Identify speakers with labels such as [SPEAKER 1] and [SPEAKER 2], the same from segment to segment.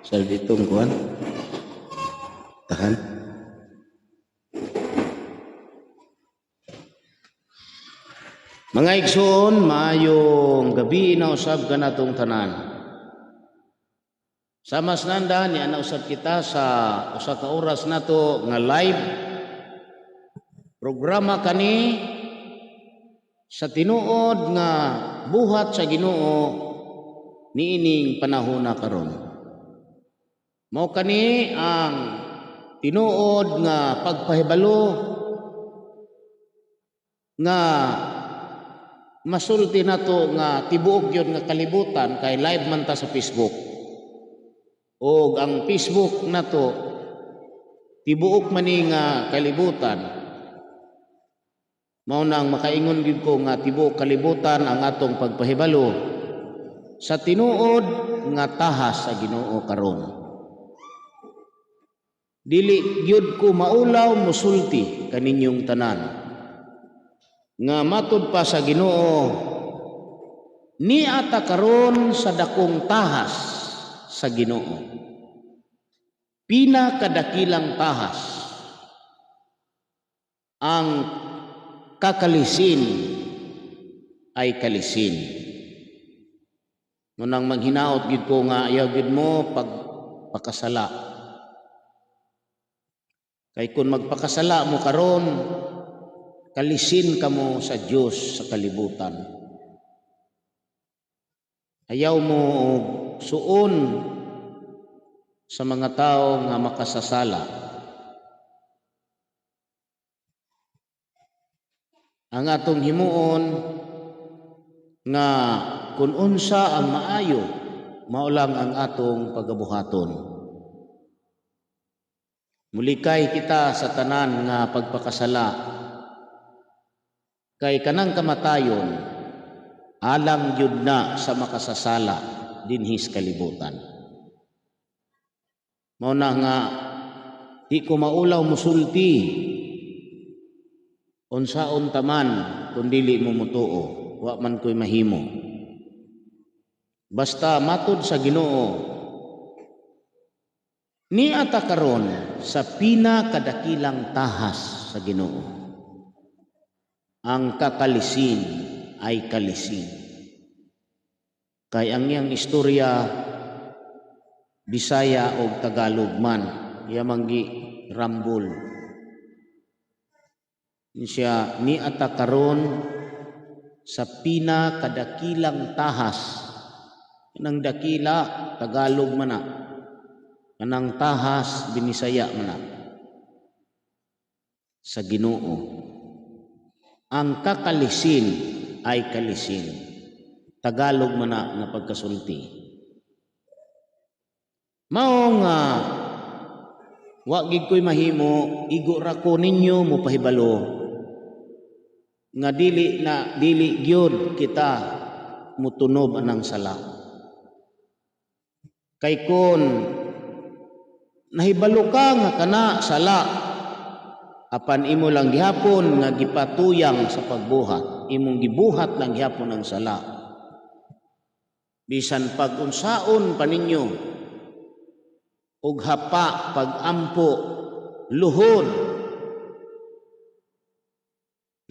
[SPEAKER 1] Sa ditong kuan. Tahan. Mga igsoon, maayong gabi na usab kanatong tanan. Sa mas nanda ni ana usab kita sa usa ka oras nato nga live programa kani sa tinuod nga buhat sa Ginoo niining panahona karon. Mao kani ang tinuod nga pagpahibalo nga masulti nato nga tibuok gyud nga kalibutan kay live man ta sa Facebook. Og ang Facebook nato tibuok man ni nga kalibutan. Mao nang makaingon gyud ko nga tibuok kalibutan ang atong pagpahibalo sa tinuod nga tahas sa Ginoo karon. Dili gyud ko maulaw musulti kaninyong tanan nga matud pa sa Ginoo niata karon sa dakong tahas sa Ginoo. Pinakadakilang tahas ang kakalisin ay kalisin. Munang manghinaot gid ko nga ayaw gid mo pagpakasala. Kay kung magpakasala mo karon, kalisin kamo sa Dios sa kalibutan. Ayaw mo og suon sa mga tao nga makasasala. Ang atong himuon nga kung unsa ang maayo, mao lang ang atong pagabuhaton. Mulikay kita sa tanan nga pagpakasala kay kanang kamatayon alang gyud na sa makasasala dinhi sa kalibutan. Mao na nga di ko maulaw musulti unsaon taman kung dili mo mutuo, wa man ko'y mahimo. Basta matud sa Ginoo niata karon sa pinakadakilang tahas sa Ginoo. Ang kakalisin ay kalisin. Kay ang iyang istorya Bisaya og Tagalog man, iya man gi rambol. Siya niata karon sa pinakadakilang tahas. Kanang dakila Tagalog man na. Kanang tahas Binisaya man na. Sa Ginoo. Ang kakalisin ay kalisin. Tagalog man na nga pagkasulti. Mao nga wa gid ko'y mahimo, igo ra ko ninyo mopahibalo nga dili na dili gyud kita mutunob anang sala. Kay kon nahibalo ka nga kana sala, apan imo lang gihapon nga gipatuyang sa pagbuhat, imong gibuhat lang gihapon ang sala. Bisan pag-unsaon pa ninyo og hapa, pag-ampo, luhod,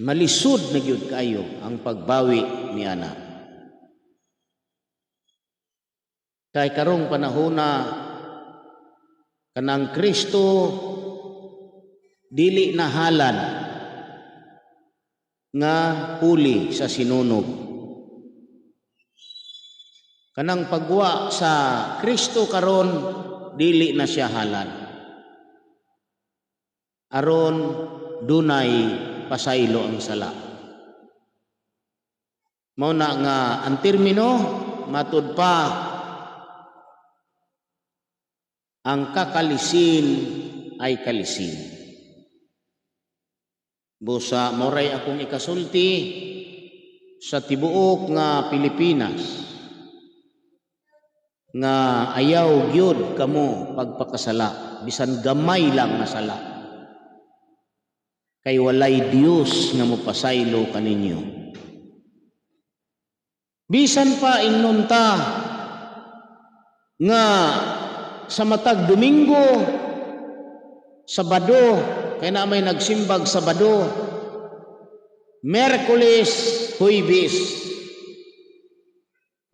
[SPEAKER 1] malisod na gyud kayo ang pagbawi ni ana. Kay karong panahona kanang Kristo dili na halad nga puli sa sinunog. Kanang pagwa sa Kristo karon dili na siya halad. Aron dunay pasaylo ang sala. Mao na nga ang termino matud pa ang kakalisin ay kalisin. Busa moray akong ikasulti sa tibuok nga Pilipinas nga ayaw gyud kamo pagpakasala bisan gamay lang nga sala kay walay Dios nga mopasaylo kaninyo. Bisan pa ingnon ta nga sa matag Domingo, Sabado, kay na may nagsimbag Sabado, Merkules, Huwebes,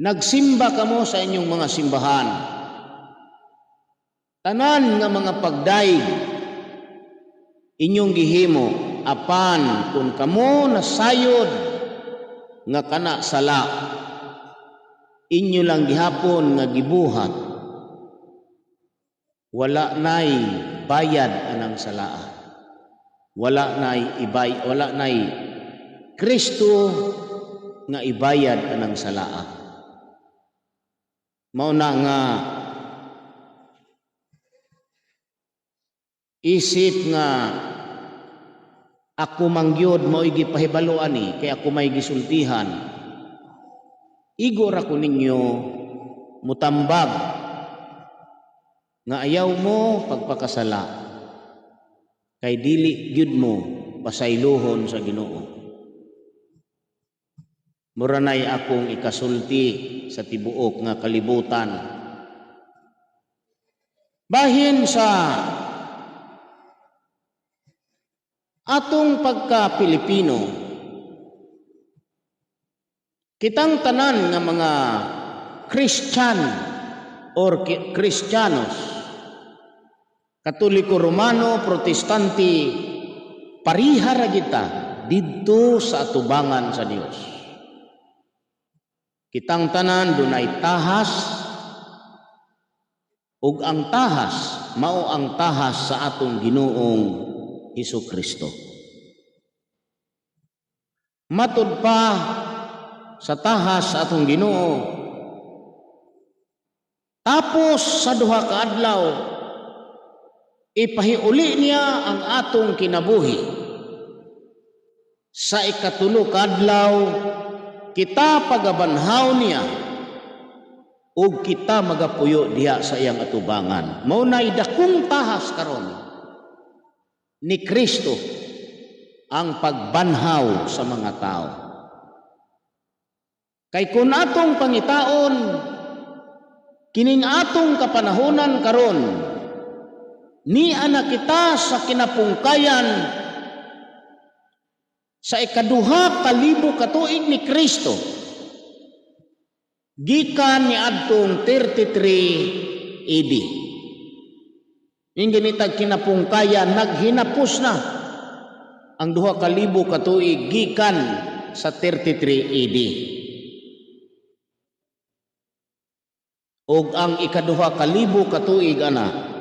[SPEAKER 1] nagsimba kamo sa inyong mga simbahan. Tanan nga mga pagdayeg inyong gihimo, apan kung kamo nasayod nga kana sala, inyo lang gihapon nga gibuhat, wala nay bayad anang salaa. Wala nay ibay, wala nay Kristo nga ibayad anang salaa. Mao na nga isip nga ako mangyod mao'y gipahibalo ani kay ako may gisultihan, igo ra ko ninyo mutambag nga ayaw mo pagpakasala kay dili gyud mo pasaylohon sa Ginoo. Mura nay akong ikasulti sa tibuok nga kalibutan. Bahin sa atong pagka-Pilipino, kitang tanan nga mga Christian or Kristiyanos, Katoliko Romano, Protestante, pariha ra kita didto sa atubangan sa Dios. Kitang tanan dunay tahas, ug ang tahas mao ang tahas sa atong Ginoong Hesus Kristo. Matud pa sa tahas sa atong Ginoo, tapos sa 2 ka adlaw ipahiuli niya ang atong kinabuhi. Sa 3 ka adlaw kita pagabanhaw niya ug kita magapuyo diha sa iyang atubangan. Mao nay dakong tahas karon ni Kristo ang pagbanhaw sa mga tao. Kay kun atong pangitaon kining atong kapanahonan karon, niya na kita sa kinapungkayan sa 2,000 katuig ni Kristo gikan ni adtong 33 AD. Ing ganitag kinapungkayan, naghinapos na ang 2,000 katuig gikan sa 33 AD. Og ang 2,000 katuig ana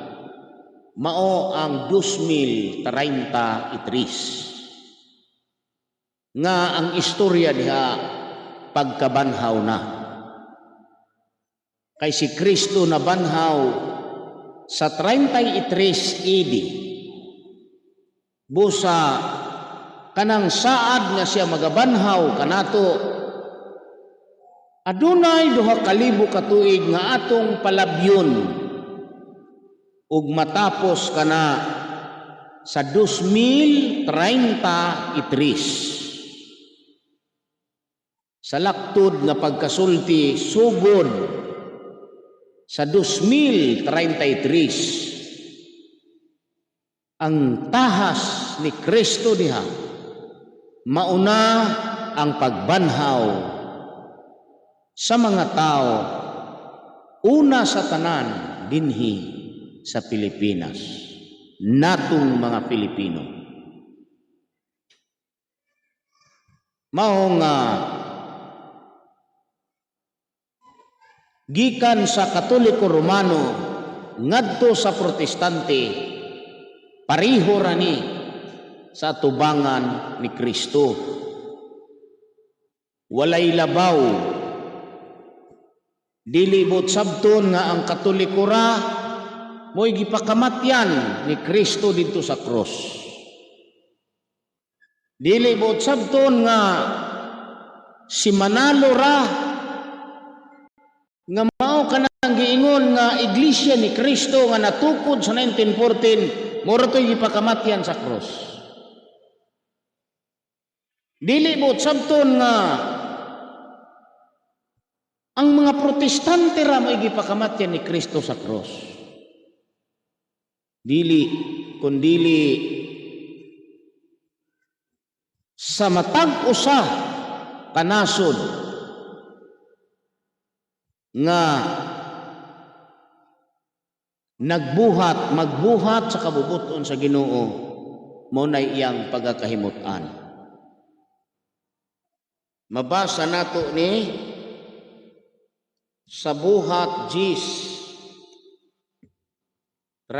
[SPEAKER 1] mao ang 2033 nga ang istorya diha pagkabanhaw na. Kay si Kristo nabanhaw sa 33 AD. Busa kanang saad nga siya magabanhaw kanato, adunay 2,000 katuig nga atong palabyon ug matapos kana sa 2033. Sa laktod nga pagkasulti sugod sa 2033, ang tahas ni Kristo diha mauna ang pagbanhaw sa mga tao, una sa tanan dinhi sa Pilipinas, natong mga Pilipino. Mao nga gikan sa Katoliko Romano ngadto sa Protestante, pareho ra ni sa tubangan ni Kristo. Walay labaw. Dili buot sabton nga ang Katoliko ra mo'y gipakamatyan ni Kristo didto sa krus. Dili buot sabton nga si Manalo ra nga mao kanang giingon nga Iglesia ni Kristo nga natukod sa 1914, mao ra to'y gipakamatyan sa krus. Dili buot sabton nga ang mga Protestante ra mo'y gipakamatyan ni Kristo sa krus. Dili kundili sa matag usa ka nasod nga nagbuhat, magbuhat sa kabubut-on sa Ginoo, mao nay iyang pagakahimut-an. Mabasa nato ni sa Buhat 10:34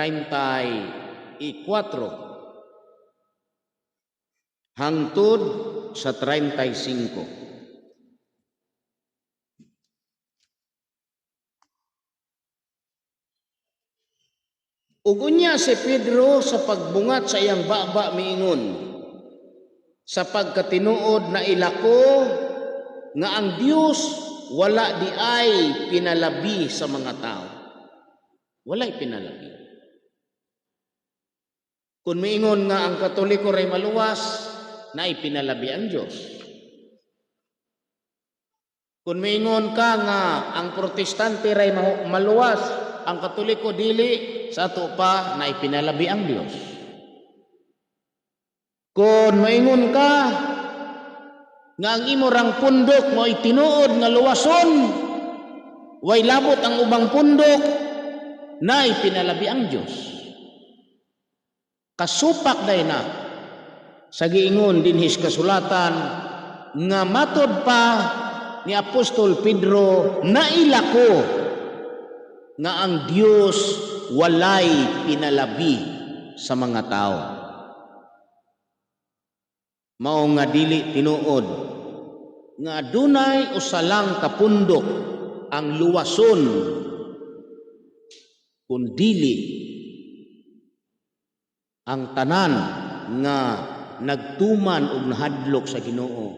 [SPEAKER 1] hangtod sa 35. Ug unya si Pedro sa pagbungat sa iyang baba miingon, "Sa pagkatinuod naila ko nga ang Dios wala diay pinalabi sa mga tao." Walay pinalabi. Kung miingon nga ang Katoliko ray maluwas, naay pinalabi ang Dios. Kung miingon ka nga ang Protestante ray maluwas, ang Katoliko dili, sa ato pa naay pinalabi ang Dios. Kung maingon ka nga ang imo rang pundok mo'y tinuod nga luwason, way labot ang ubang pundok, naay pinalabi ang Dios. Kasupak day na sa giingon dinhis kasulatan nga matod pa ni Apostol Pedro, "Naila ko nga ang Dios walay pinalabi sa mga tao." Mao nga dili tinuod nga adunay usa lang ka pundok ang luwason kun dili ang tanan nga nagtuman og nahadlok sa Ginoo,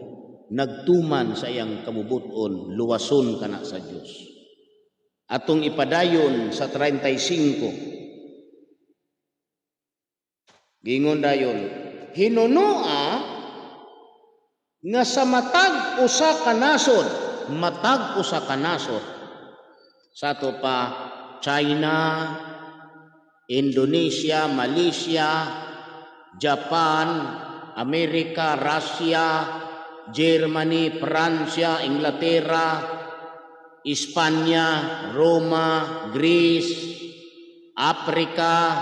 [SPEAKER 1] nagtuman sa iyang kabubut-on, luwason kana sa Dios. Atong ipadayon sa 35. Gingon dayon, "Hinunoa nga sa matag usa ka nasod," matag usa ka nasod. Sa ato pa China, Indonesia, Malaysia, Japan, Amerika, Russia, Germany, Francia, Inglaterra, Espanya, Roma, Greece, Africa,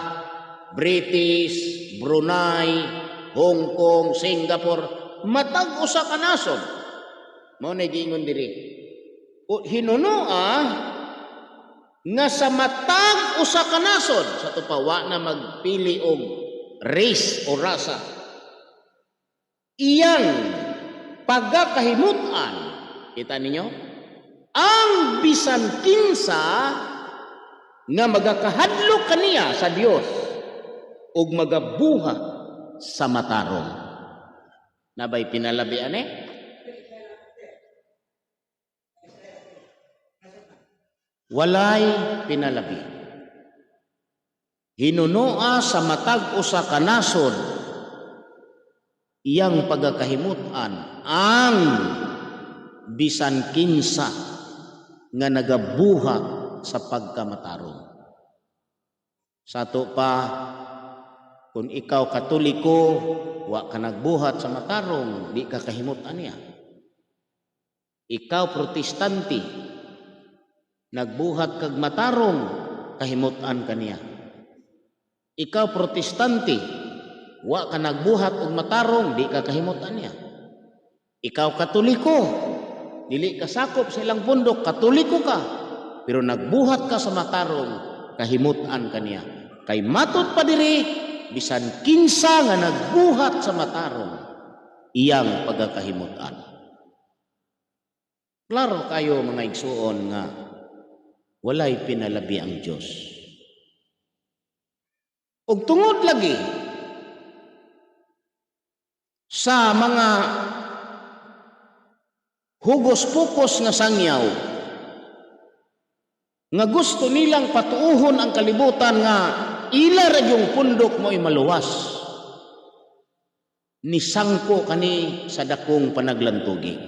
[SPEAKER 1] British, Brunei, Hong Kong, Singapore, matag usa ka nasod. Mao na giingon diri. O, hinunoa nga sa matag usa ka nasod, sa ato pa wa na magpili og race o rasa, iyang pagakahimut-an, kita ninyo, ang bisan kinsa nga magakahadlok kaniya sa Dios ug magabuhat sa matarong. Naa bay pinalabi ane? Walay pinalabi. Hinunoa sa matag usa ka nasod iyang pagakahimut-an ang bisan kinsa nga nagabuhat sa pagkamatarong. Sa ato pa, kung ikaw Katoliko, wa ka nagbuhat sa matarong, di ka kahimut-an niya. Ikaw Protestante, nagbuhat kag matarong, kahimut-an ka niya. Ikaw Protestante, wa ka nagbuhat og matarong, di ka kahimut-an niya. Ikaw Katoliko, dili ka sakop sa ilang pundok, Katoliko ka, pero nagbuhat ka sa matarong, kahimut-an ka niya. Kay matod pa diri, bisan kinsa nga nagbuhat sa matarong, iyang pagakahimut-an. Klaro kayo, mga igsuon, nga walay pinalabi ang Dios. Ug tungod lagi sa mga hugos-pukos nga sangyaw nga gusto nilang patuuhon ang kalibutan nga ila ra yung pundok mo'y maluwas, nisangko kani sa dakong panaglantugi.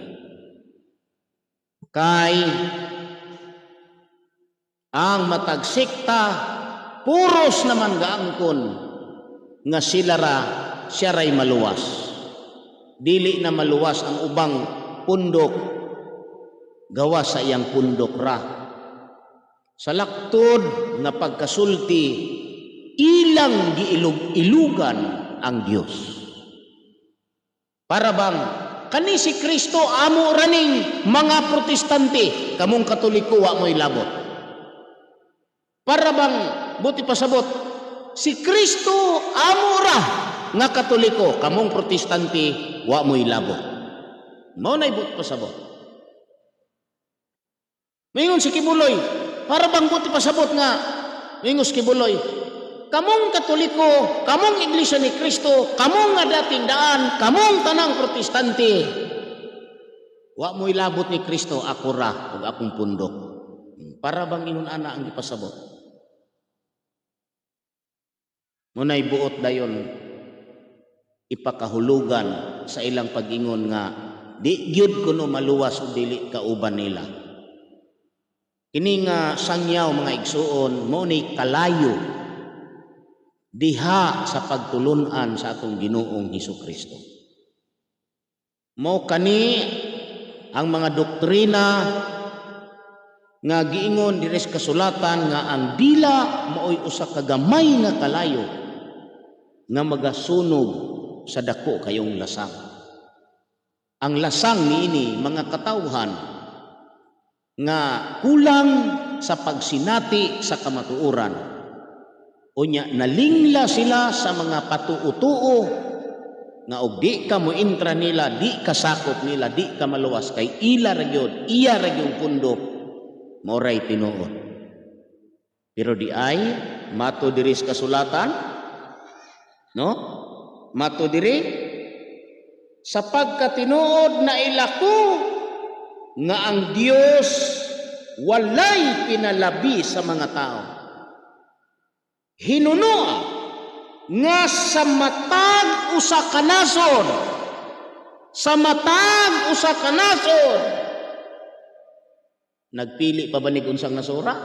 [SPEAKER 1] Kay ang matag sekta Puros naman gaangkon nga sila ra, siya ray maluwas. Dili na maluwas ang ubang pundok gawas sa iyang pundok ra. Sa laktod nga pagkasulti, ilang giilog-ilugan ang Dios. Para bang kani si Kristo amo raning mga Protestante, kamong Katoliko wa mo'y labot. Para bang buot ipasabot, si Kristo amo ra nga Katoliko, kamong Protestante wa mo'y labot. Mao na'y buot pasabot. Mingon si Quiboloy, para bang buot ipasabot nga mingon si Quiboloy, kamong Katoliko, kamong Iglesia ni Cristo, kamong nga Dating Daan, kamong tanang Protestante, wa mo'y labot ni Kristo, ako ra ug akong pundok. Para bang ingon ana ang gipasabot. Muna'y buot dayon ipakahulugan sa ilang pag-ingon nga di gyud kuno maluwas o dili kauban nila. Kini nga sangyaw, mga igsuon, mo ni kalayo diha sa pagtulunan sa atong Ginoong Hesus Kristo. Mo kani ang mga doktrina nga giingon diri sa kasulatan nga ang dila maoy usa ka gamay nga kalayo nga magasunog sa dako kayong lasang. Ang lasang niini mga katawhan nga kulang sa pagsinati sa kamatuoran. Unya nalingla sila sa mga patuo-tuo nga og di ka mointra nila, di ka sakop nila, di ka maluwas kay ila ra gyud, iya ra gyud pundok, mao ray tinuod. Pero di ay mato diri sa kasulatan, no? Mato diri sa pagkatinuod na ilako nga ang Dios walay pinalabi sa mga tao. Hinunoa nga sa matag usa ka nasod, sa matag usa ka nasod, nagpili pa ba ni unsang nasora?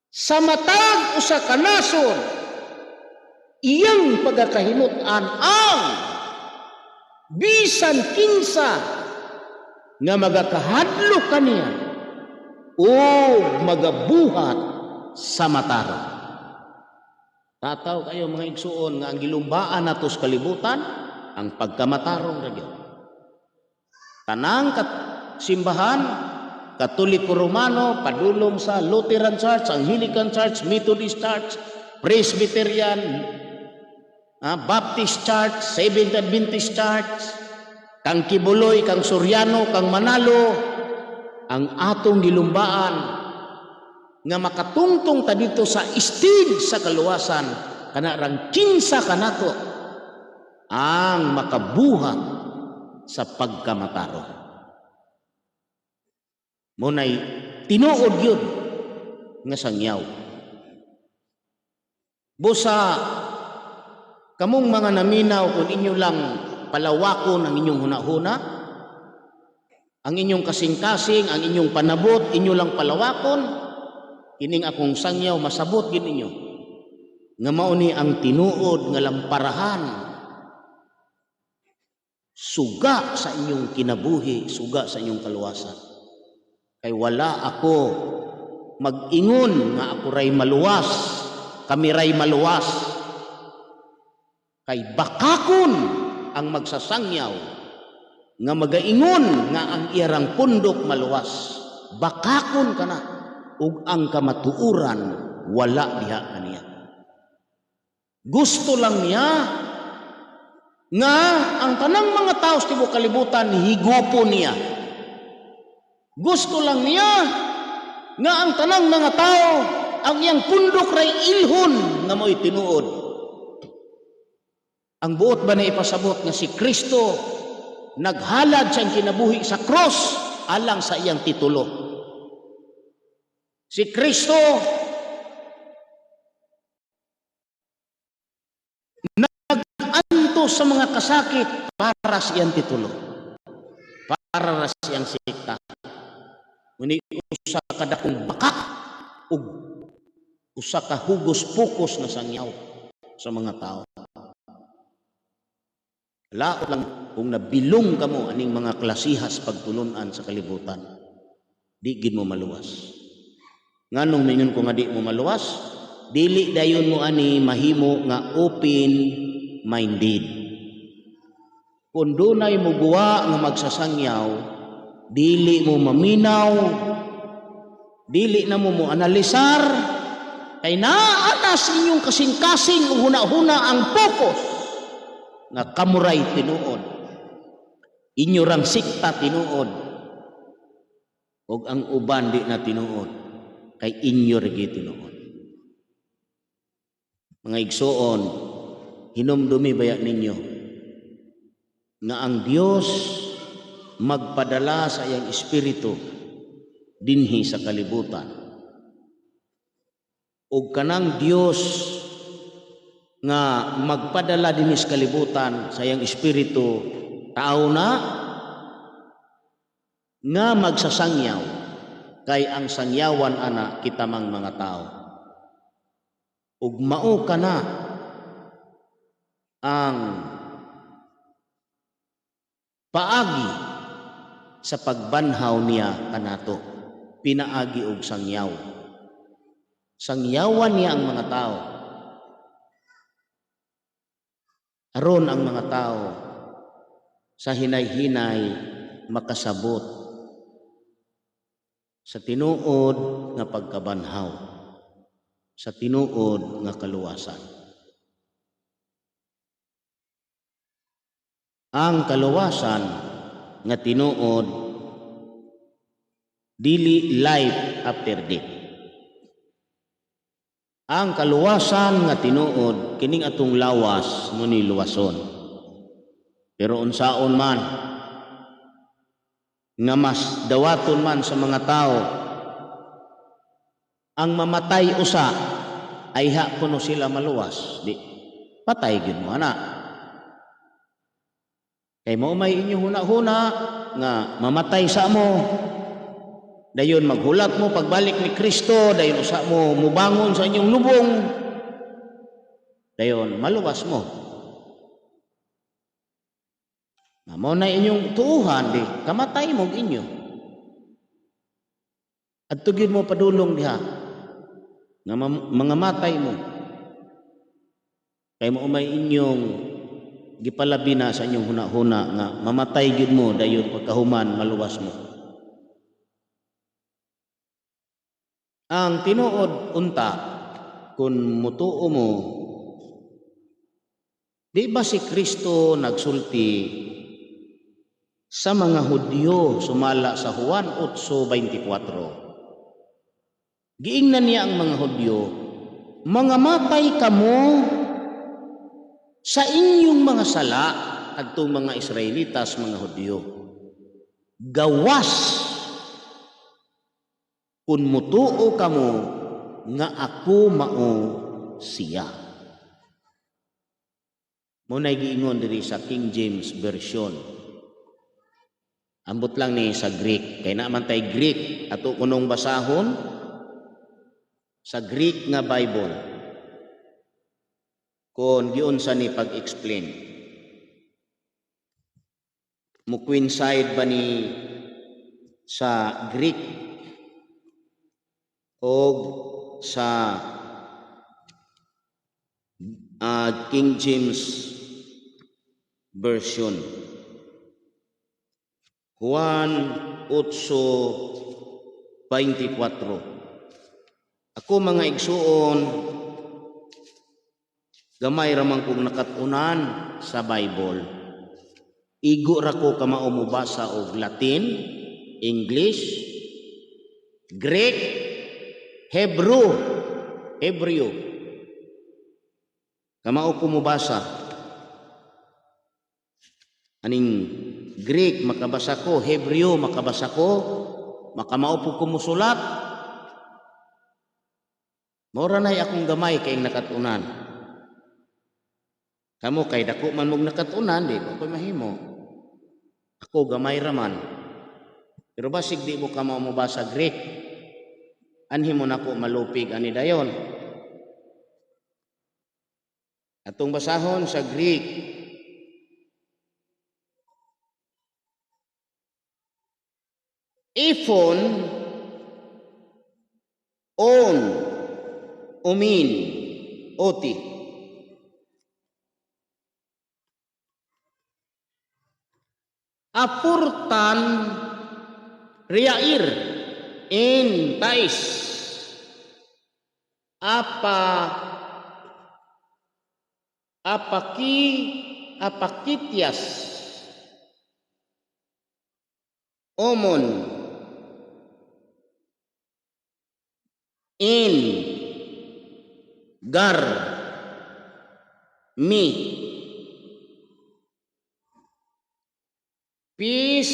[SPEAKER 1] Sa matag usa ka nasod, iyang pagakahinut-an ang bisan kinsa nga magakahadlok kaniya o magabuhat sa matarong. Tataw kayo, mga igsuon, nga ang gilumbaan nato sa kalibutan ang pagkamatarong ra gyud. Tanang kat simbahan, Katoliko Romano, padulong sa Lutheran Church, Anglican Church, Methodist Church, Presbyterian, Baptist Church, Seventh Adventist Church, kang Quiboloy, kang Soriano, kang Manalo, ang atong gilumbaan nga makatungtong ta dito sa istig sa kaluwasan kana rang kinsa kanato ang makabuhat sa pagkamatarong. Munay tinuod yun nga sangyaw. Busa kamong mga naminaw, kung inyo lang palawakon ang inyong hunahuna, ang inyong kasing-kasing, ang inyong panabot, inyo lang palawakon, kining akong sangyaw masabot gid ninyo nga mao ni ang tinuod nga lamparahan, suga sa inyong kinabuhi, suga sa inyong kaluwasan. Kay wala ako mag-ingon nga ako ray maluwas, kami ray maluwas. Kay bakakon ang magsasangyaw nga magaingon nga ang iyarang pundok maluwas. Bakakon kana ug ang kamatuoran wala diha kaniya. Gusto lang niya nga ang tanang mga tao sa tibuok kalibutan higupon niya. Gusto lang niya nga ang tanang mga tao ang iyang pundok ray ilhon nga mo'y tinuod. Ang buot ba na ipasabot nga si Kristo naghalad siyang kinabuhi sa cross alang sa iyang titulo? Si Kristo nag-antos sa mga kasakit para sa iyang titulo. Para sa iyang sikta. Muni usa ka dakong bakak ug Usa ka hugos-pukos nga sangyaw sa mga tao. Laot lang kung nabilong kamo aning mga klasihas pagtulunan sa kalibutan. Di gid mo maluwas. Nganong mingon ko nga di mo maluwas? Dili dayon mo ani mahimo nga open-minded. Kung dunay muguwa nga magsasangyaw, dili mo maminaw, dili na mo mo analisar, kay naa na sa inyong kasing-kasing ug huna-huna ang focus nga kamuray tinuod. Inyo rang sikta tinuod. Ug ang uban di na tinuod, kay inyo ra gyud tinuod. Mga igsuon, hinumdumi baya ninyo nga ang Dios magpadala sa iyang espiritu dinhi sa kalibutan. Ug kanang Dios nga magpadala dinhi sa kalibutan sa iyang espiritu, tao na nga magsasangyaw, kay ang sangyawan ana kita mang mga tao. Ug mao kana ang paagi sa pagbanhaw niya kanato, pinaagi og sangyaw. Sangyawan niya ang mga tao aron ang mga tao sa hinay-hinay makasabot sa tinuod nga pagkabanhaw, sa tinuod nga kaluwasan. Ang kaluwasan nga tinuod dili life after death. Ang kaluwasan nga tinuod kining atong lawas mo ni luwason. Pero unsaon man nga mas dawaton man sa mga tao ang mamatay usa, ay ha kuno sila maluwas, di patay gyud mo ana. Kay mao may inyong huna-huna nga mamatay sa mo, dayon maghulat mo pagbalik ni Kristo, dayon usa mo mubangon sa inyong lubong, dayon maluwas mo. Mao na inyong tuuhan, di kamatay mo inyo. At tugid mo padulong diha nga mga matay mo. Kay mao may inyong gipalabi na sa inyong huna-huna nga mamatay gyud mo, dayon pagkahuman maluwas mo. Ang tinuod unta, kung mutuo mo, di ba si Kristo nagsulti sa mga Hudyo sumala sa Juan 8:24? Giingnan niya ang mga Hudyo, mga matay kamo sa inyong mga sala, adtong mga Israelitas, mga Hudyo. Gawas kung mutuo kamo nga ako mao siya. Mo nay giingon diri sa King James Version. Ambot lang ni sa Greek, kay naa man tay Greek ato kunong basahon sa Greek nga Bible. Kon giunsa ni pag-explain. Mo coincide ba ni sa Greek o sa King James Version? Juan 8:24. Ako, mga igsuon, gamay ramang kong nakatunan sa Bible. Igo ra ko kamao mobasa og Latin, English, Greek, Hebrew, Hebreo. Kamao ko mobasa. Aning Greek makabasa ko, Hebreo makabasa ko, makamao po ko musulat. Mora nay akong gamay kay nakatunan. Kamo kay dako man mong nakatunan, di ko mahimo. Ako gamay raman. Pero basig di mo kamo mobasa Greek. Anhi mo nako malupig ani dayon. Atong basahon sa Greek. Ipon, on, omin, oti. Apurtan riair in tais. Apa apaki apakitias omon in gar mi pis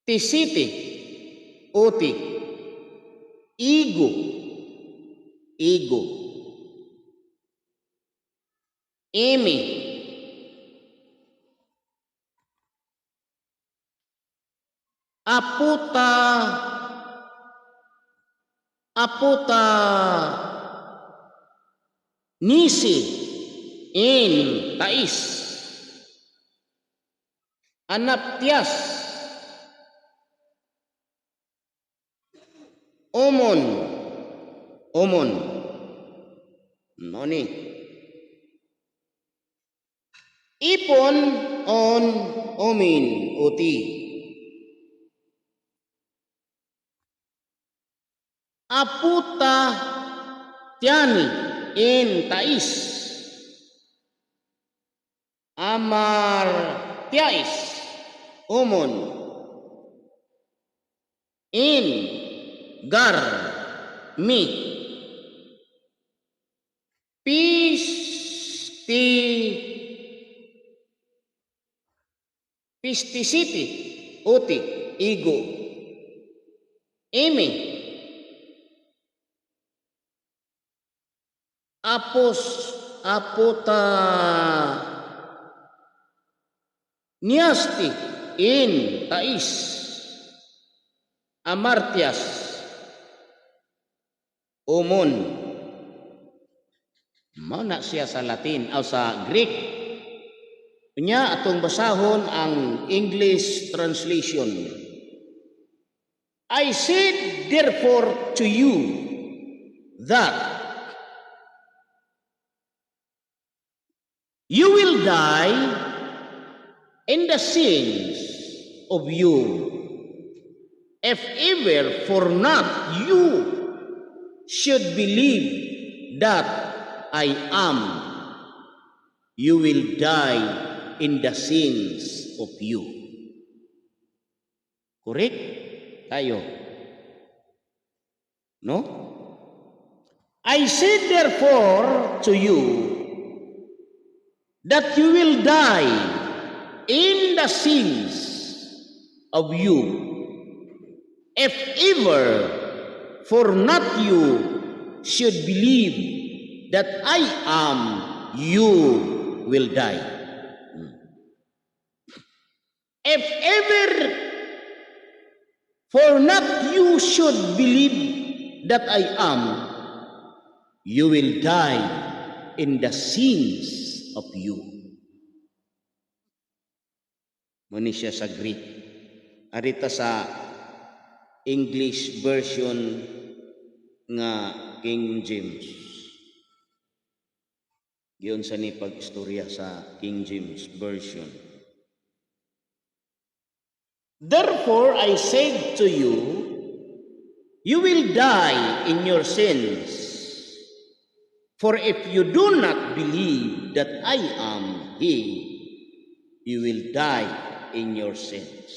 [SPEAKER 1] tisiti oti igo igo imi aputa aputa nisi in tais anaptias omon omon. Mao ni ipon, on, omin, oti. Aputa tiani in tais amar tiais omon in gar mi pis ti pistisiti oti igo imi apos aputa niasti in tais amartias omon. Mao na siya sa Latin o sa Greek. Unya atong basahon ang English translation. I said therefore to you that you will die in the sins of you, if ever for not you should believe that I am, you will die in the sins of you. Correct? Tayo. No? I said therefore to you that you will die in the sins of you, if ever for not you should believe that I am, you will die. If ever for not you should believe that I am, you will die in the sins of you. Mao ni siya sa Greek. Arita sa English version nga King James. Giyon sa ni pag-istorya sa King James Version. Therefore I said to you, you will die in your sins. For if you do not believe that I am He, you will die in your sins.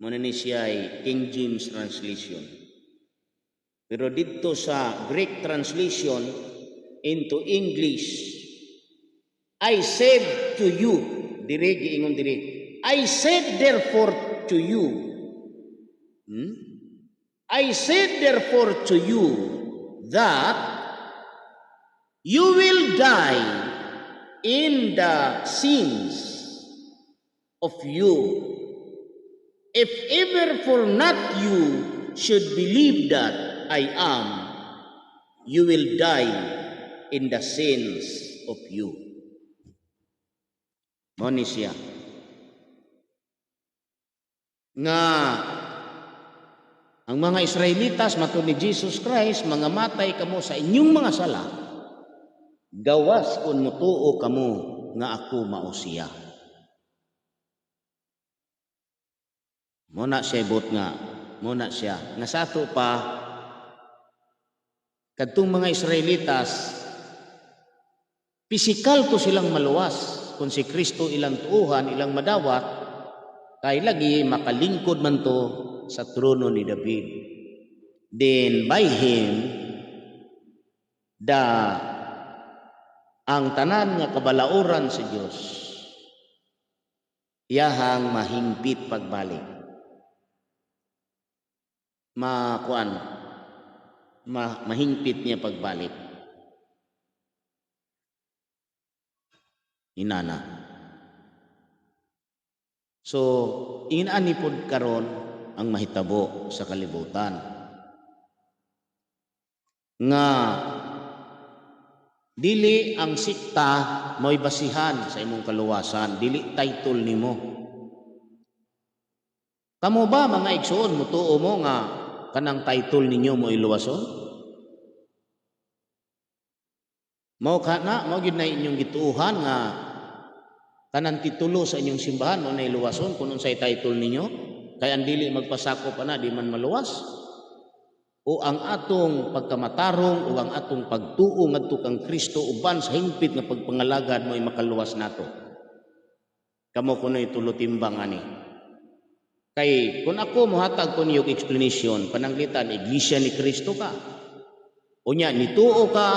[SPEAKER 1] Mao ni siya ay King James translation. Pero dito sa Greek translation into English, I said to you, dire giingon dire, I said therefore to you, I said therefore to you that you will die in the sins of you, if ever for not you should believe that I am, you will die in the sins of you." Mao ni siya. Nga ang mga Israelitas, matud ni Jesus Christ, "Mga matay kamo sa inyong mga sala, gawas kung mutuo kamo nga ako mao siya." Mao na siya bot nga, mao na siya. Nga sa ato pa, kadtong mga Israelitas, pisikal to silang maluwas kung si Kristo ilang tuuhan, ilang madawat, kay lagi makalingkod man to sa trono ni David. Then by him, the ang tanan nga kabalauran sa Dios iyahang mahingpit pagbalik. Makuan, mahingpit niya pagbalik. Inana. So, inani pod karon ang mahitabo sa kalibutan. Nga dili ang sikta mo'y basihan sa imong kaluwasan, dili title nimo. Kamo ba, mga igsoon, mutuo mo nga kanang title ninyo mo'y luwason? Mao kana, mao gyud na inyong gituohan nga kanang titulo sa inyong simbahan mo na luwason kung unsay title ninyo, kay ang dili magpasakop ana di man maluwas? O ang atong pagkamatarong o ang atong pagtuo ngadto kang Kristo uban sa hingpit nga pagpangalagad mo'y makaluwas nato? Kamo kuno'y tulo timbang ani. Kay kung ako mohatag ko niyo explanation, pananglitan Iglesia ni Kristo ka. Unya nituo ka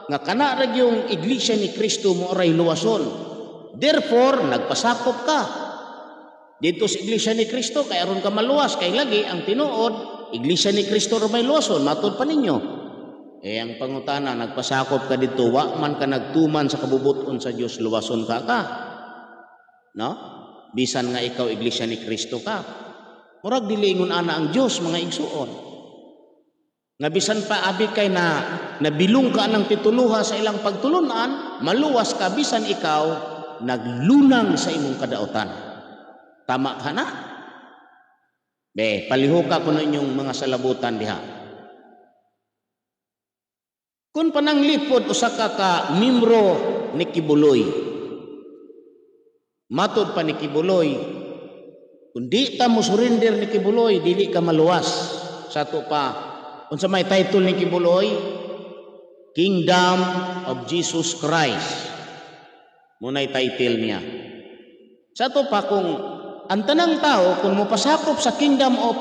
[SPEAKER 1] nga kana ra yung Iglesia ni Kristo mo aray luwason. Therefore, nagpasakop ka dito sa Iglesia ni Kristo kay aron ka maluwas, kay lagi ang tinuod Iglesia ni Kristo ra may luwason, matud pa ninyo. Eh ang pangutana, nagpasakop ka dito, wa man ka nagtuman sa kabubuton sa Dios, luwason ka ka? No? Bisan nga ikaw Iglesia ni Kristo ka. Murag dili ingon ana ang Dios, mga igsuon. Nga bisan pa abi kay na nabilong ka ng tituluha sa ilang pagtulunan, maluwas ka bisan ikaw naglunang sa imong kadautan. Tama ka na? Be, palihuka ko na inyong mga salabutan diha. Kung pananglipod usa ka ka membro ni Quiboloy, matod pa ni Quiboloy, kung di ta mo surrender ni Quiboloy, dili ka maluwas. Sa ato pa, unsa may title ni Quiboloy? Kingdom of Jesus Christ. Muna'y title niya. Sa ato pa, kung ang tanang tao, kung mopasakop sa Kingdom of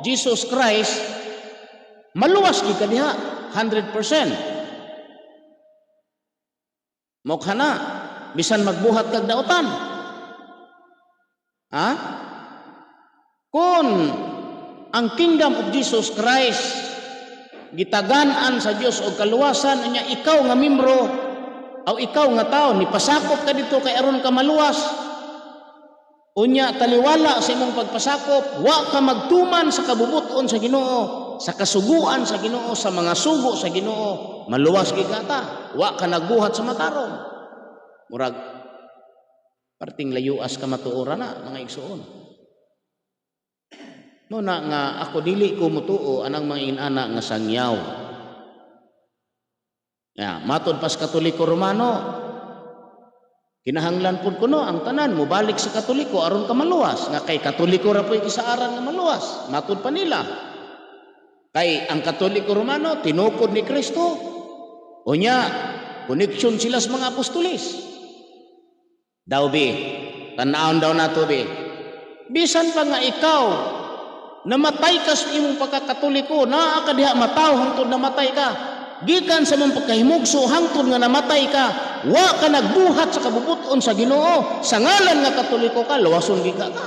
[SPEAKER 1] Jesus Christ, maluwas gid ka diha, 100%. Mokha na, bisan magbuhat kag dautan. Ha? Kung ang Kingdom of Jesus Christ gitagan-an sa Dios og kaluwasan niya, ikaw nga membro o ikaw nga tao nipasakop ka dito kay aron ka maluwas, unya taliwala sa imong pagpasakop wa ka magtuman sa kabubuton sa Ginoo, sa kasuguan sa Ginoo, sa mga sugo sa Ginoo, maluwas gid ka ta? Wa ka nagbuhat sa matarong. Murag parting layuas ka matuora na, mga igsuon. No na nga ako dili ko mutuo anang mga inana nga sangyaw. Ya, matod pas Katoliko Romano, kinahanglan pud kuno ang tanan mobalik sa Katoliko aron ka maluwas, nga kay Katoliko ra po'y kisaaran nga maluwas, matod pa nila. Kay ang Katoliko Romano tinukod ni Kristo. Unya connection sila sa mga apostoles. Daw bi, tan-awon daw nato bi. Bisan pa nga ikaw namatay ka sa imong pagkakatoliko, naa ka diha mataw hangtod namatay ka. Gikan sa imong pagkahimugso hangtod nga namatay ka, wa ka nagbuhat sa kabubuton sa Ginoo, sa ngalan nga Katoliko ka, luwason gid ka ka?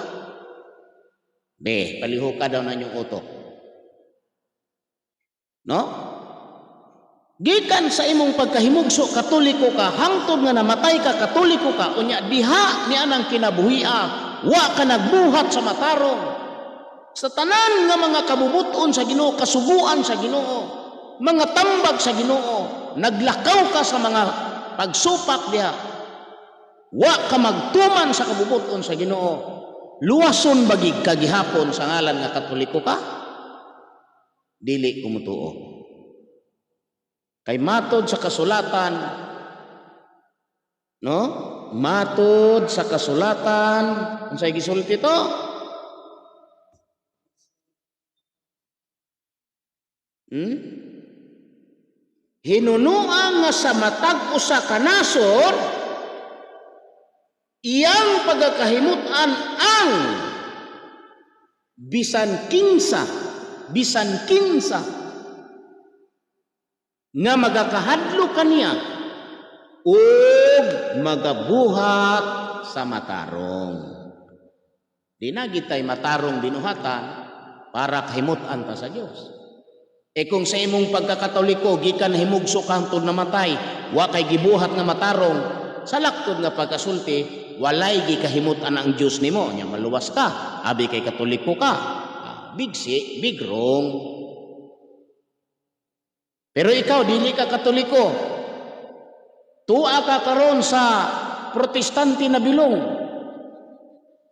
[SPEAKER 1] Be, palihog ka daw na inyong utok. No? Gikan sa imong pagkahimugso Katoliko ka, hangtod nga namatay ka Katoliko ka, unya diha ni anang kinabuhia, wa ka nagbuhat sa matarong. Sa tanan nga mga kabubuton sa Ginoo, kasuguan sa Ginoo, mga tambag sa Ginoo. Naglakaw ka sa mga pagsupak diha. Wa ka magtuman sa kabubuton sa Ginoo. Luwason ba gyud ka gihapon sa ngalan nga Katoliko ka? Dili ko mutuo. Kay matod sa kasulatan, no? Matod sa kasulatan, unsay gisulti to? Hinunuang nga sa matag usa ka nasod, iyang pagkakahimutan ang bisan kinsa nga magakahadlok kaniya ug magabuhat sa matarong. Di na gitay matarong binuhatan para kahimutan ta sa Dios. E kung sa imong pagkakatoliko gikan himugso ka hangtod namatay, wa kay gibuhat nga matarong, sa laktod nga pagkasulti, walay gikahimutan ang Dios nimo, nya maluwas ka, abi kay Katoliko ka. Big si, big wrong. Pero ikaw dili ka Katoliko. Tuwa ka karon sa Protestante na bilong.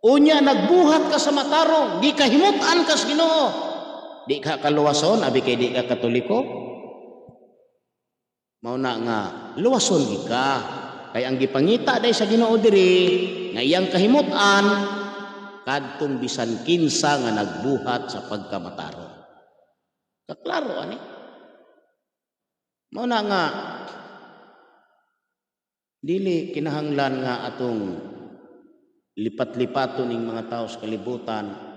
[SPEAKER 1] Unya nagbuhat ka sa matarong, gikahimutan ka sa Ginoo. Di ka kaluwason, abi kay di ka Katoliko. Mao na nga luwason gid ka. Kay ang gipangita day sa Ginoo diri nga iyang kahimutan kadtong bisan kinsa nga nagbuhat sa pagkamatarong. Kaklaro ani. Mao na nga dili kinahanglan nga atong lipat-lipaton ning mga tao sa kalibutan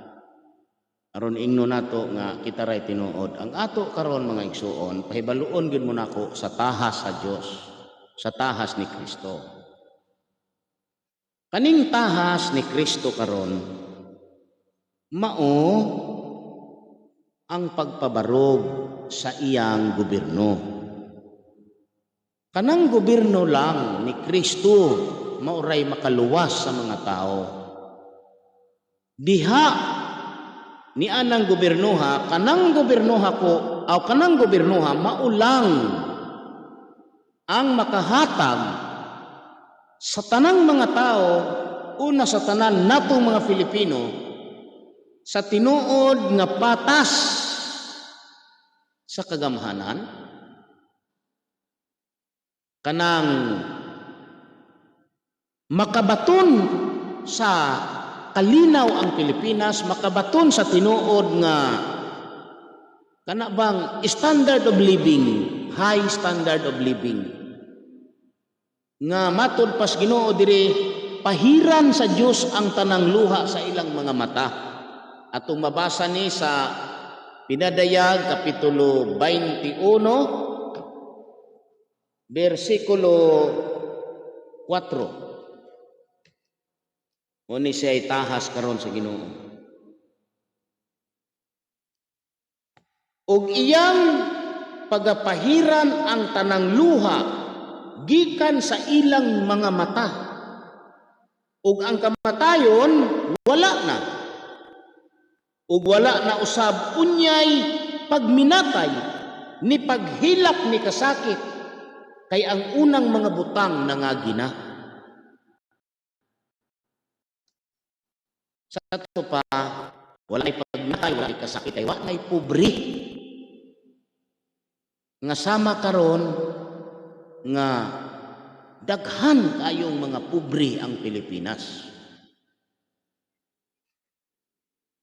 [SPEAKER 1] aron ingno nato nga kita ray tinuod. Ang ato karon, mga igsuon, pahibaluon gyud mo nako sa tahas sa Dios, sa tahas ni Kristo. Kaning tahas ni Kristo karon mao ang pagpabarog sa iyang gobyerno. Kanang gobyerno lang ni Kristo mauray makaluwas sa mga tao. Diha ni anang gobyernoha, kanang gobyernoha ko, aw kanang gobyernoha maulang ang makahatag sa tanang mga tao, una sa tanan natong mga Filipino, sa tinuod nga patas sa kagamhanan, kanang makabaton sa kalinaw ang Pilipinas, makabaton sa tinuod nga kana bang standard of living, high standard of living. Nga matod pas Ginoo diri, pahiran sa Dios ang tanang luha sa ilang mga mata. Atong mabasa ni sa Pinadayag kapitulo 21 bersikulo 4. O ni siya tahas karon sa Ginoo. Og iyang pagapahiran ang tanang luha gikan sa ilang mga mata. Ug ang kamatayon wala na. Ug wala na usab unyay pagminatay ni paghilak ni kasakit, kay ang unang mga butang nangagi na. Sa ato pa, walay pagminatay, walay kasakit, kay walay pobre. Nga sama karon nga daghan kayong mga pobre ang Pilipinas.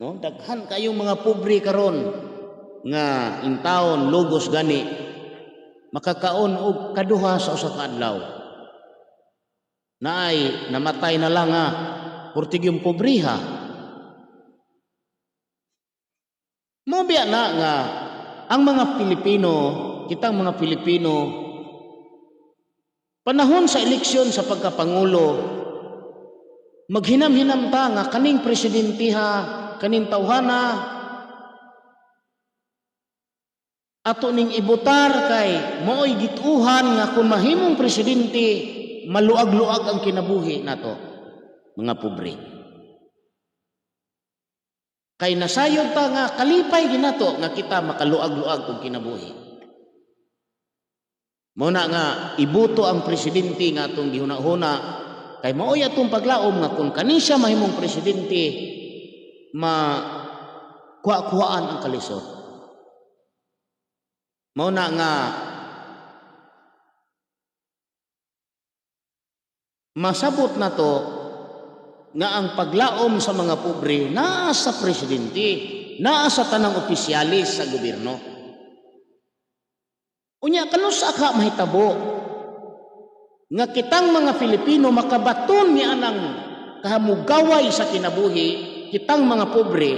[SPEAKER 1] No, daghan kayong mga pobre karon nga intawon lugos gani makakaon og kaduha sa usa ka adlaw. Naay namatay na lang nga purtig yung pobreha. Mo biya na nga ang mga Pilipino, kitang mga Pilipino, panahon sa eleksyon sa pagkapangulo, maghinam-hinam ta nga kaning presidentiha, kaning tawhana, ato ning ibutar kay mao'y gituhan nga kung mahimong presidente, maluag-luag ang kinabuhi nato, mga pobre. Kay nasayod ta nga kalipay ginato nga kita makaluag-luag og kinabuhi. Mao na nga ibuto ang presidente nga atong gihuna-huna kay maoy atong paglaom nga kung kani siya mahimong presidente, ma kuha-kuhaan ang kalisod. Mao na nga masabot na to nga ang paglaom sa mga pobre naa sa presidente, naa sa tanang opisyalis sa gobyerno. Unya, kanusa ka mahitabo nga kitang mga Filipino makabaton ni anang kahamugaway sa kinabuhi, kitang mga pobre,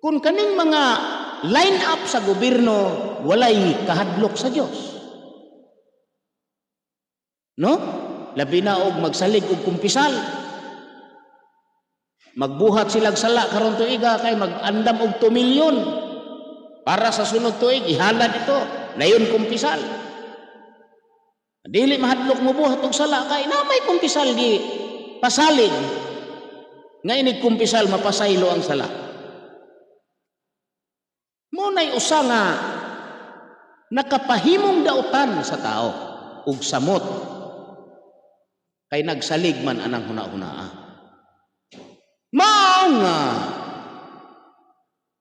[SPEAKER 1] kung kaning mga line up sa gobyerno walay kahadlok sa Dios? No? Labi na og magsalig og kumpisal. Magbuhat silag sala karon tuiga kay mag-andam og 2 milyon para sa sunod tuig ihalad ito dayon kumpisal. Dili mahadlok mo buhat og sala kay na may kumpisal gi pasalig nga inig kumpisal mapasaylo ang sala. Mo nay usa nga nakapahimong dautan sa tao ug samot kay nagsalig man anang huna-hunaa. Mao nga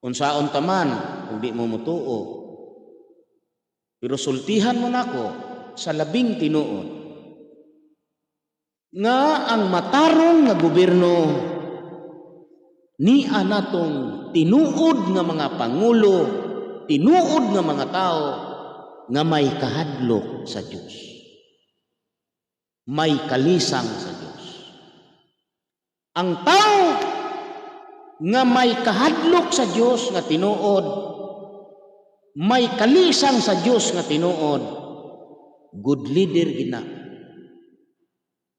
[SPEAKER 1] unsaon ta man kung di mo mutuo, pero sultihan mo nako sa labing tinuod nga ang matarong nga gobyerno ni anatong tinuod nga mga pangulo, tinuod nga mga tao nga may kahadlok sa Dios, may kalisang sa Dios. Ang tao nga may kahadlok sa Dios nga tinuod, may kalisang sa Dios nga tinuod, good leader gina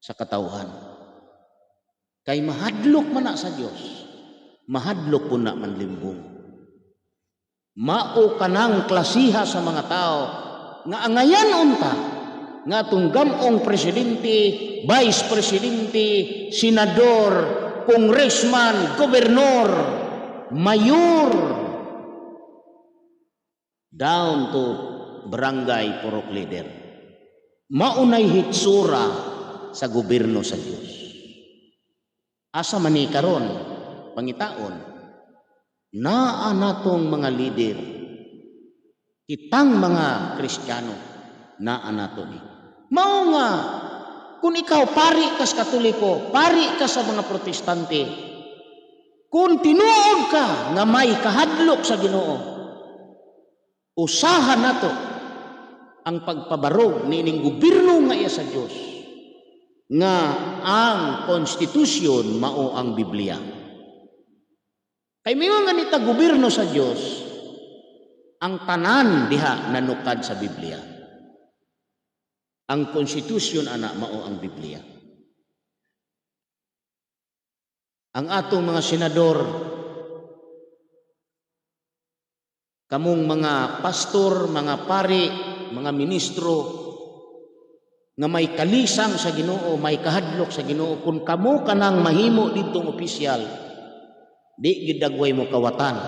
[SPEAKER 1] sa katawhan. Kay mahadlok man na sa Dios, mahadlok po na manlimbong. Mao kanang klasiha sa mga tao nga angayan unta nga atong gamong presidente, vice presidente, senador, congressman, gobernador, mayor, down to barangay purok leader. Maunay hitsura sa gobyerno sa Dios. Asa man ni karon pangitaon, naa natong mga leader, kitang mga Kristiyano, naa nato ni. Mao nga kung ikaw pari ka sa Katoliko, pari ka sa mga Protestante, kung tinuod ka nga may kahadlok sa Ginoo, usaha nato ang pagpabarog niining gobyerno nga iya sa Dios, nga ang konstitusyon mao ang Biblia. Kay mingon nga nita gobyerno sa Dios, ang tanan diha nanukad sa Biblia. Ang konstitusyon ana mao ang Biblia. Ang atong mga senador, kamong mga pastor, mga pari, mga ministro nga may kalisang sa Ginoo, may kahadlok sa Ginoo, kung kamo kanang mahimo didtong opisyal, di gid dagway mo kawatan,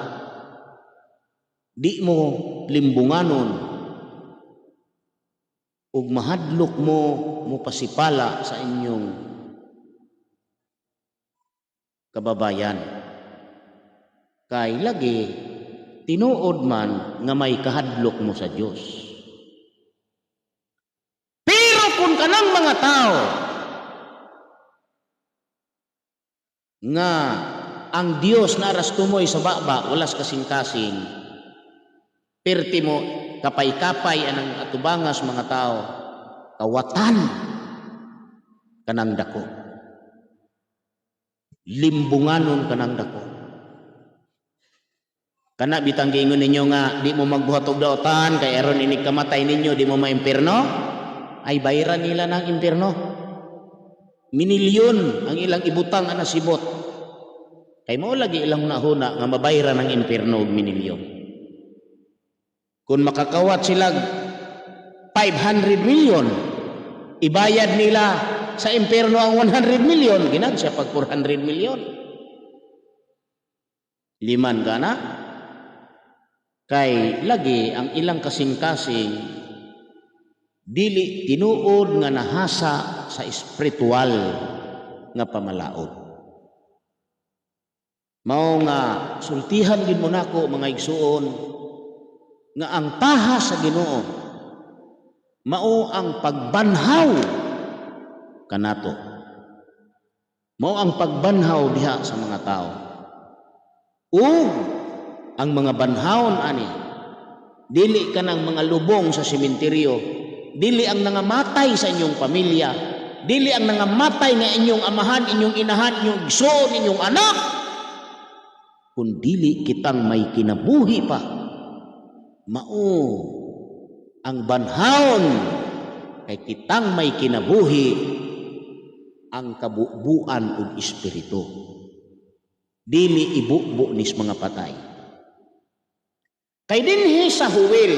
[SPEAKER 1] di mo limbunganon, ug mahadlok mo mopasipala sa inyong kababayan. Kay lagi tinuod man nga may kahadlok mo sa Dios. Pero kung kanang mga tao nga ang Dios naras tumoy sa baba, walas kasing-kasing, perti mo kapay-kapay anang atubangas mga tao, kawatan kanang dako, limbunganon kanang dako. Kana bitang giingon ninyo nga di mo magbuhat og daotan kay aron inig kamatay ninyo di mo maimpirno, ay bayran nila ng impirno. Minilyon ang ilang ibutang ana sibot. Kay mao lagi ilang nahuna nga mabayran ang impirno og minilyon. Kung makakawat sila 500 million, ibayad nila sa impirno ang 100 million, ginag siya pag 400 million. Liman ka na. Kay lagi ang ilang kasing-kasing Dili tinuod nga nahasa sa espiritual nga pamalaod. Mao nga sultihan gid mo nako, mga igsuon, nga ang taha sa Ginoo mao ang pagbanhaw kanato. Mao ang pagbanhaw diha sa mga tao. Ug ang mga banhawon ani dili kanang mga lubong sa sementeryo, dili ang nangamatay sa inyong pamilya, dili ang nangamatay nga inyong amahan, inyong inahan, inyong igsoon, inyong anak, kun dili kitang may kinabuhi pa. Mao ang banhawon kay kitang may kinabuhi ang kabubuan ug espiritu. Dili ibubo nis mga patay. Kay dinhi sa Joel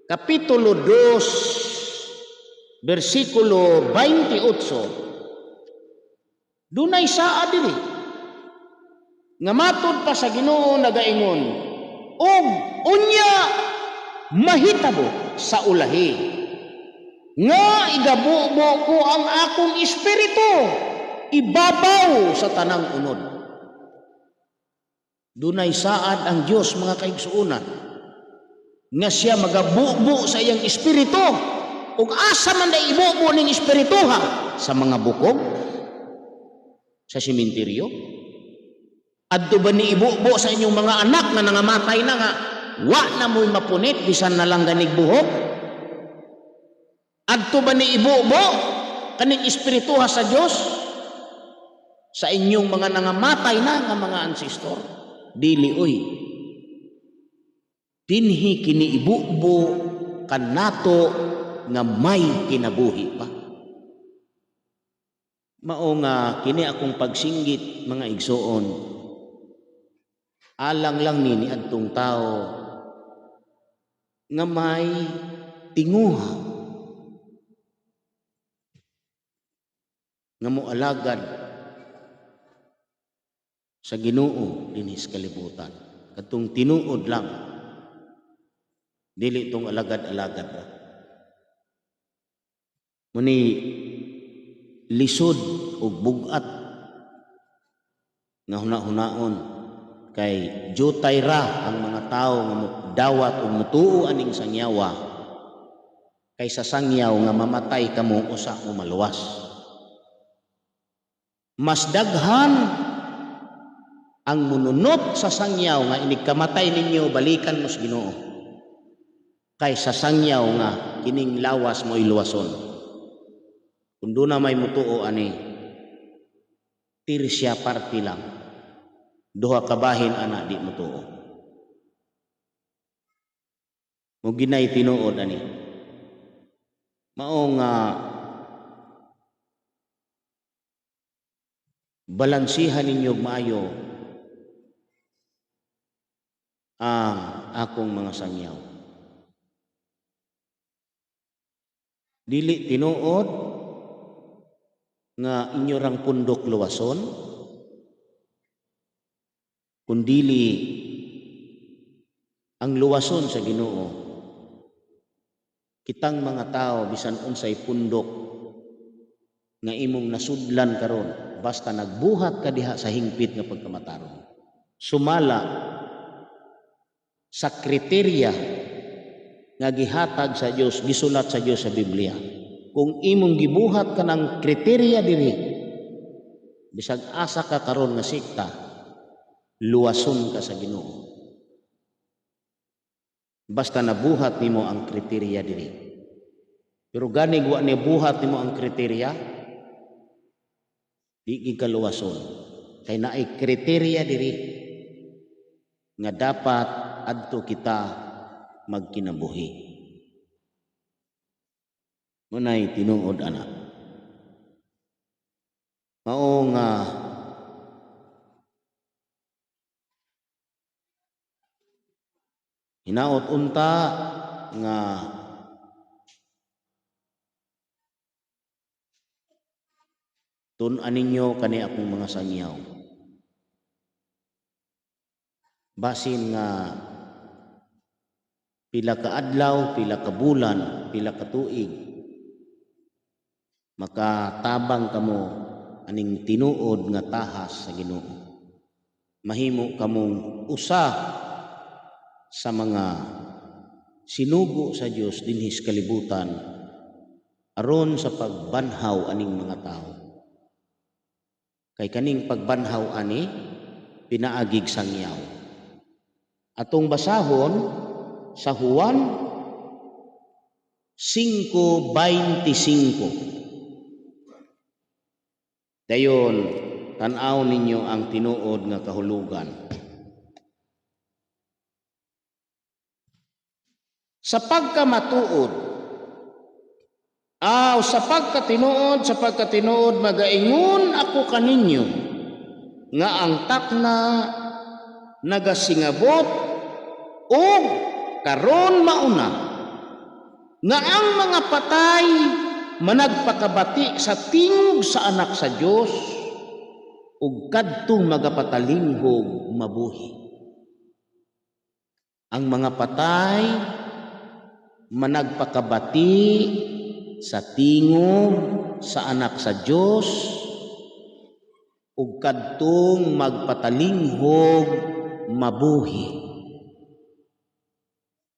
[SPEAKER 1] kapitulo 2 bersikulo 28, dunay saa diri nga matud pa sa Ginoo nagaingon, "Ug unya mahitabo sa ulahi nga igabubo ko ang akong espiritu ibabaw sa tanang unod." Dunay saad ang Dios, mga kaigsuonan, nga siya magabubo sa iyang espiritu. Ug asa man day ibubo ning espiritu ha? Sa mga bukog? Sa sementeryo? Adto ba ni ibubo sa inyong mga anak nga nangamatay na nga wa na mo'y mapunit bisan na lang ganig buhok? Adto ba ni ibubo kaning espiritu ha sa Dios sa inyong mga nangamatay na nga mga ancestor? Dili oy. Dinhi kini ibubo kanato nga may kinabuhi pa. Mao nga kini akong pagsinggit, mga igsuon, alang lang ni adtong tao nga may tinguha nga moalagad sa Ginoo dinhi sa kalibutan. Katong tinuod lang, dili tong alagad-alagad ra. Muni lisod ug bug-at nga huna-hunaon kay jutay ra ang mga tawo nga dawat ug mutuo aning sangyawa kaysa sangyaw nga mamatay kamo usa mo maluwas. Mas daghan ang mununot sa sangyaw nga inig kamatay ninyo balikan mo sa Ginoo kaysa sangyaw nga kining lawas mo iluwason. Kung doon na may mutuo ani, tirsya parte lang. Duha kabahin ana di mutuo. Mo ginay tinuod ani. Mao nga balansihan ninyo maayo ang akong mga sangyaw. Dili tinuod nga inyo rang pundok luwason, kundili ang luwason sa Ginoo. Kitang mga tao bisan unsay pundok nga imong nasudlan karon, basta nagbuhat ka diha sa hingpit nga pagkamatarong. Sumala sa kriteriya nga gihatag sa Dios, gisulat sa Dios sa Biblia. Kung imong gibuhat ka ng kriteriya diri, bisag asa ka karon nga sikta, luwason ka sa Ginoo. Basta nabuhat nimo ang kriteriya diri. Pero ganig wa ni buhat nimo ang kriteriya, di gid ka luwason. Kay naay kriteriya diri nga dapat adto kita magkinabuhi. Munay tinuod ana. Mao nga hinaot unta nga tun-an ninyo kani akong mga sangyaw. Basin nga Pila ka adlaw, pila ka bulan, pila ka tuig, makatabang kamo aning tinuod nga tahas sa Ginoo. Mahimo kamong usa sa mga sinugo sa Dios dinhi sa kalibutan aron sa pagbanhaw aning mga tao. Kay kaning pagbanhaw ani pinaagig sangyaw. Atong basahon sa Juan 5:25. Dayon tan-aw ninyo ang tinuod nga kahulugan. Sa pagkamatuod, aw sa pagkatinuod, sa pagkatinuod magaingon ako kaninyo nga ang takna nagasingabot og karon mauna nga ang mga patay managpakabati sa tingog sa Anak sa Dios ug kadtong magapatalinghog mabuhi. Ang mga patay managpakabati sa tingog sa Anak sa Dios ug kadtong magpatalinghog mabuhi.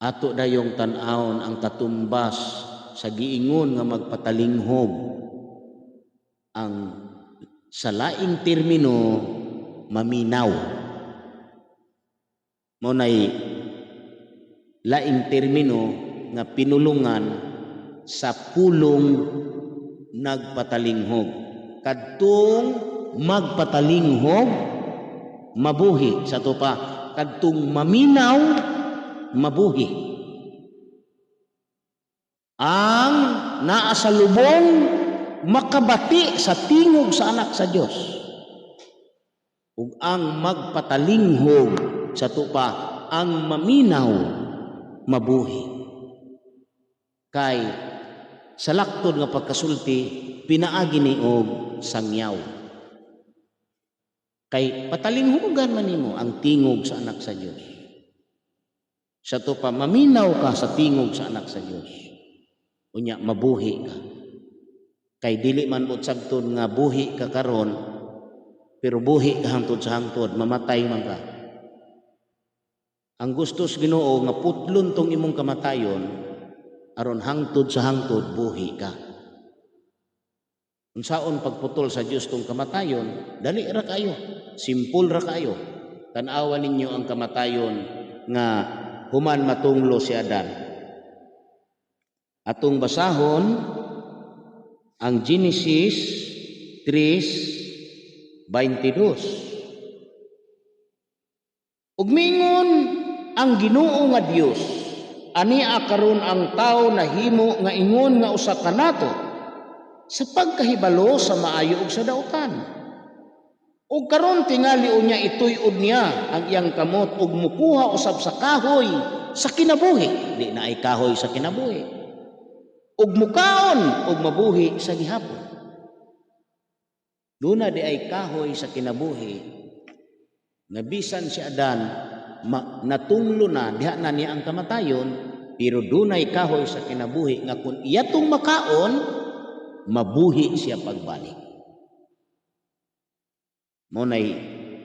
[SPEAKER 1] Ato dayong tan-awon ang katumbas sa giingon nga magpatalinghog. Ang sa laing termino, maminaw. Mao nay laing termino nga pinulungan sa pulong nagpatalinghog. Kadtong magpatalinghog mabuhi. Sa to pa, kadtong maminaw mabuhi. Ang naa sa lubong makabati sa tingog sa Anak sa Dios. Ug ang magpatalinghog, sa to pa, ang maminaw mabuhi. Kay sa laktod nga pagkasulti pinaagi ni og sangyaw. Kay patalinghugan man nimo ang tingog sa Anak sa Dios. Sa to pa, maminaw ka sa tingog sa Anak sa Dios. Unya mabuhi ka. Kay dili man buot sabton nga buhi ka karon, pero buhi ka hangtod sa hangtod, mamatay man ka. Ang gusto sa Ginoo nga putlon tong imong kamatayon aron hangtod sa hangtod buhi ka. Unsaon pagputol sa Dios tong kamatayon, dali ra kayo, simple ra kayo. Tan-awa ninyo ang kamatayon nga human matunglo si Adan. Atong basahon ang Genesis 3:22. Ug mingon ang Ginoo nga Dios, "Ania karon ang tawo nahimo nga ingon nga usa kanato sa pagkahibalo sa maayo ug sa dautan. Ug karon tingali unya ituy-od niya ang iyang kamot ug mukuha usab sa kahoy sa kinabuhi." Di na ay kahoy sa kinabuhi. "Ug mukaon ug mabuhi sa gihapon." Duna di ay kahoy sa kinabuhi nga bisan si Adan natunglo na diha na niya ang kamatayon, pero dunay kahoy sa kinabuhi nga kung iya tong makaon, mabuhi siya pagbalik. Mao nay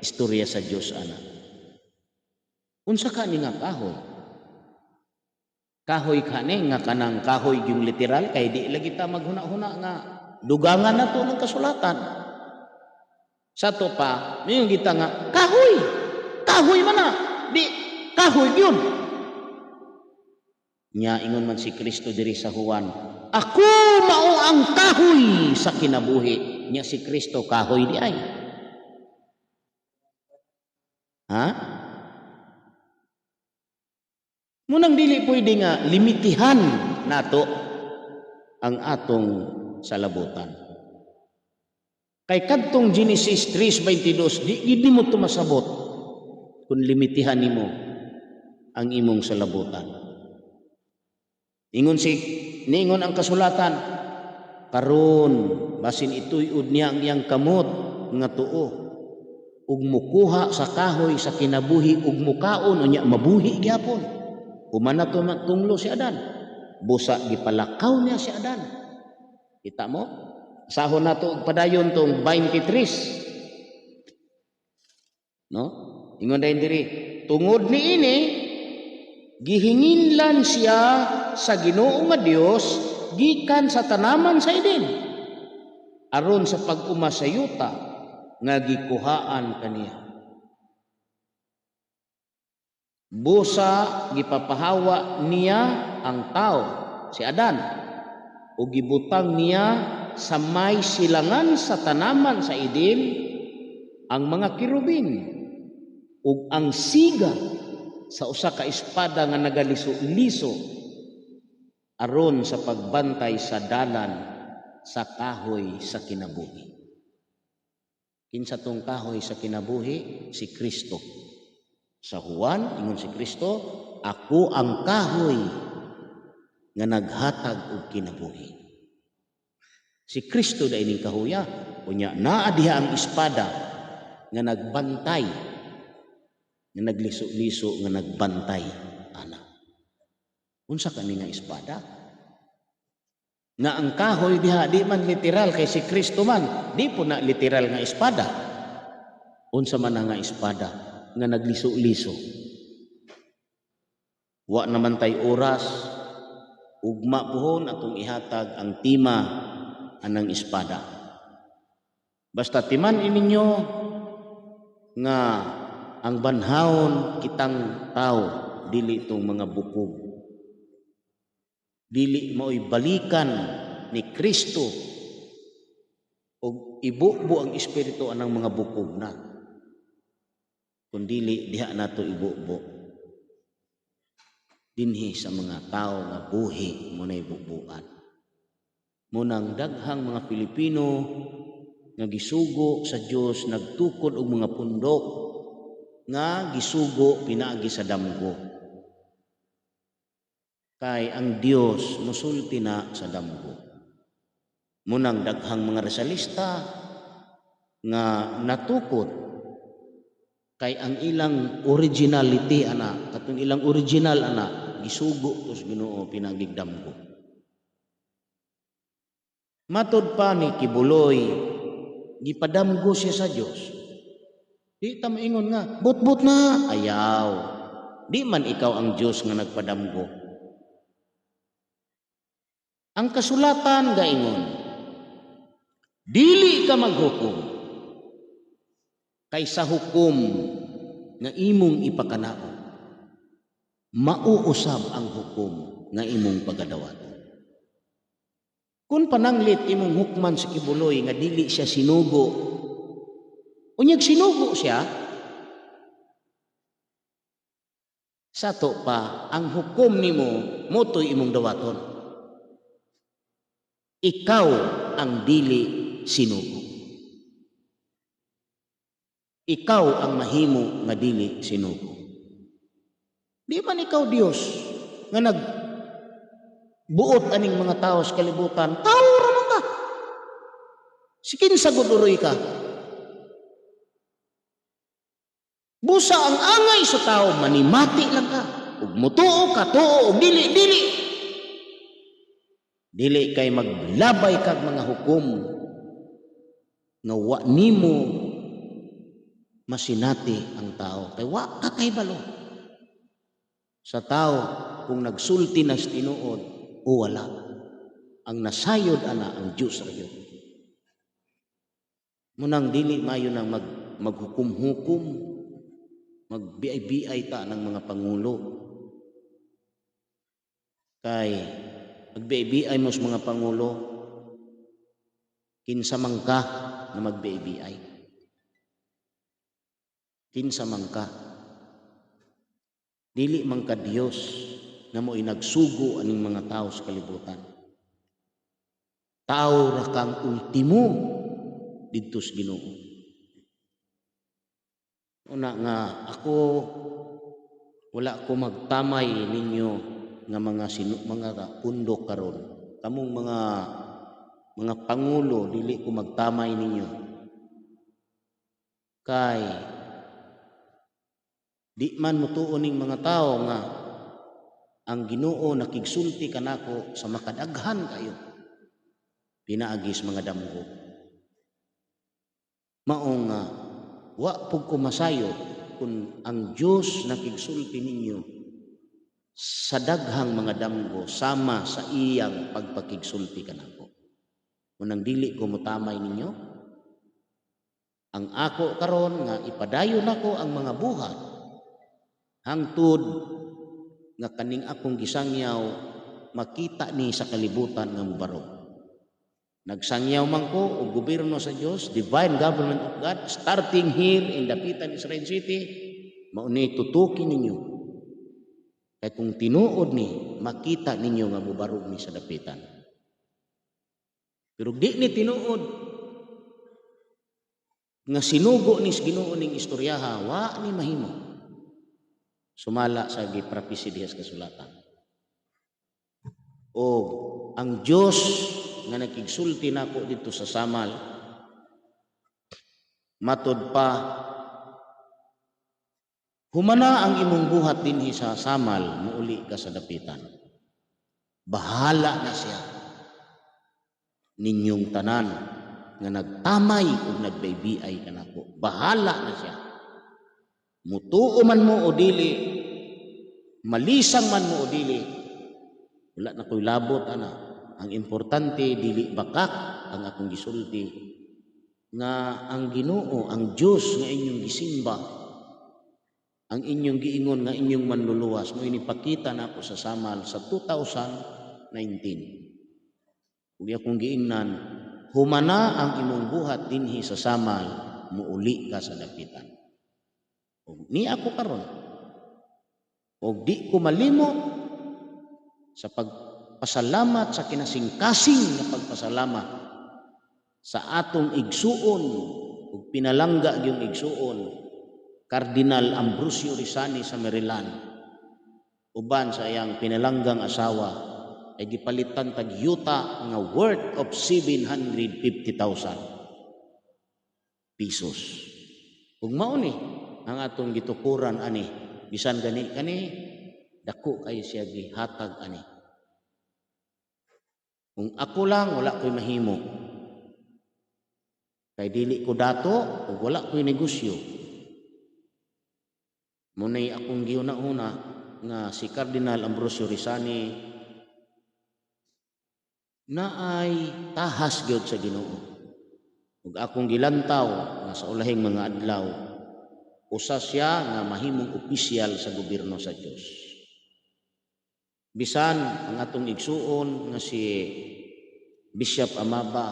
[SPEAKER 1] istorya sa Dios ana. Unsa ka ni nga kahoy? Kahoy kani nga kanang kahoy yung literal, kay di lagi ta maghuna-huna nga dugangan na to ng kasulatan. Sa to pa, mingon kita nga kahoy. Kahoy man na. Di kahoy gyud. Nya ingon man si Kristo diri sa Juan, "Ako mao ang kahoy sa kinabuhi." Nya si Kristo kahoy di ay. Ha? Munang dili pwede nga limitihan nato ang atong salabutan. Kay kadtong Genesis 3:22, di gid nimo tumasabot kung limitihan nimo ang imong salabutan. Ingon si niingon ang kasulatan, karon basin ituy-od niya ang iyang kamot nga tuo ug mukuha sa kahoy sa kinabuhi ug mukaon, unya mabuhi gyapon. Human na tunglo si Adan. Busa gipalakaw niya si Adan. Kita mo? Sahon nato og padayon tong 23. No? Ingon dayon diri, tungod niini gihinginlan siya sa Ginoo nga Dios gikan sa tanaman sa Eden aron sa pag-uma sa yuta nga gikuhaan kaniya. Busa gipapahawa niya ang tao, si Adan, o gibutang niya sa may silangan sa tanaman sa Eden ang mga kerubin ug ang siga sa usa ka espada nga nagaliso-liso aron sa pagbantay sa dalan sa kahoy sa kinabuhi. Kinsa tong kahoy sa kinabuhi? Si Kristo. Sa Juan, ingon si Kristo, "Ako ang kahoy nga naghatag og kinabuhi." Si Kristo da ining kahuya. Unya naa diha ang espada nga nagbantay, nga nagliso-liso, nga nagbantay ana. Unsa kani nga espada? Nga ang kahoy diha di man literal, kay si Kristo man di po na literal nga espada. Unsa man nga espada nga nagliso-liso? Wa naman tay oras, ugma puhon atong ihatag ang tema anang espada. Basta timan ininyo nga ang banhawon kitang tao, dili itong mga bukog. Dili mao'y balikan ni Kristo og ibubo ang espiritu anang mga bukog na. Kung dili diha nato ibubo, dinhi sa mga tao nga buhi mo na ibubuan. Munang daghang mga Pilipino nga gisugo sa Dios nagtukod og mga pundok nga gisugo pinaagi sa damgo. Kay ang Dios musulti na sa damgo. Munang daghang mga Rizalista nga natukod kay ang ilang originality ana, katong ilang original ana, gisugo to sa Ginoo pinaagig damgo. Matod pa ni Quiboloy, gipadamgo siya sa Dios. Di ta maingon nga, "But-but na, ayaw." Di man ikaw ang Dios nga nagpadamgo. Ang kasulatan gaingon, "Dili ka maghukom, kay sa hukom nga imong ipakanaog, mauusab ang hukom nga imong pagadawaton." Kung pananglit imong hukman si Quiboloy nga dili siya sinugo, unyag sinugo siya, sato pa ang hukom nimo motoy imong dawaton. Ikaw ang dili sinugo. Ikaw ang mahimo nga dili sinugo. Di man ikaw Dios nga nag buot aning mga tao sa kalibutan, tao ra man ka. Sikin sagod uroy ka. Busa ang angay sa tao, manimati lang ka. Ug mutuo ka, tuo, ug dili, dili. Dili kay maglabay kag mga hukom nga wa nimo masinati ang tao. Kay wa ka kay balo sa tao kung nagsulti na sa tinuod o wala. Ang nasayod ana ang Diyos ra gyud. Munang dili mayo nang maghukom-hukom, magbiay-biay ta ng mga pangulo. Kay magbiay-biay mo sa mga pangulo, kinsa man ka na magbiay-biay. Kinsa man ka. Dili man ka Dios na mo inagsugo aning mga tao sa kalibutan. Tao ra kang ultimo didto sa Ginoo. Una nga ako wala ko magtamay ninyo nga mga pundok karon. Kamong mga pangulo, dili ko magtamay ninyo. Kay di man mutuo ning mga tao nga Ang Ginoo nakigsulti kanako sa makadaghan kayo pinaagi sa mga damgo. Mao nga wa pud ko masayo kung ang Dios nakigsulti ninyo sa daghang mga damgo sama sa iyang pagpakigsulti kanako. Munang dili ko motamay ninyo. Ang ako karon nga ipadayon nako ang mga buhat hangtod nga kaning akong gisangyaw makita ni sa kalibutan nga mobarog. Nagsangyaw man ko og gobyerno sa Dios, divine government of God, starting here in Dapitan, Israel City, mao ni tutuki ninyo. Kay kung tinuod ni, makita ninyo nga mobarog ni sa Dapitan. Pero di ni tinuod nga sinugo ni sa Ginoo ning istoryaha, wa ni mahimo. Sumala sa gipropesy diha sa kasulatan. O ang Dios nga nakigsulti nako dito sa Samal, matod pa, humana ang imong buhat dinhi sa Samal, muuli ka sa Dapitan. Bahala na siya ninyong tanan nga nagtamay ug nagbaybiay kanako. Bahala na siya. Mutuo man mo o dili, malisang man mo o dili, wala na ko'y labot ana. Ang importante, dili bakak ang akong gisulti nga ang Ginoo, ang Dios nga inyong gisimba, ang inyong giingon nga inyong manluluwas, mo inipakita na ako sa Samal sa 2019. Ug akong giingnan, humana ang imong buhat dinhi sa Samal, muuli ka sa Dapitan. Ug ni ako karon, og di ko malimot sa pagpasalamat, sa kinasingkasing nga pagpasalamat sa atong igsuon ug pinalangga gyung igsuon, Cardinal Ambrosio Rizani sa Maryland, uban sa iyang pinalanggang asawa, ay gipalitan tag yuta nga worth of 750,000 pesos. Ug mao ni ang atong gitukuran ani, bisan gani kani dako kay siya gihatag ani. Kung ako lang, wala ko'y mahimo. Kay dili ko dato ug wala ko'y negosyo. Munay akong giuna-una nga si Cardinal Ambrosio Rizani naay tahas gyud sa Ginoo. Ug akong gilantaw nga sa ulahing mga adlaw usa siya nga mahimong opisyal sa gobyerno sa Dios. Bisan ang atong igsuon nga si Bishop Amaba,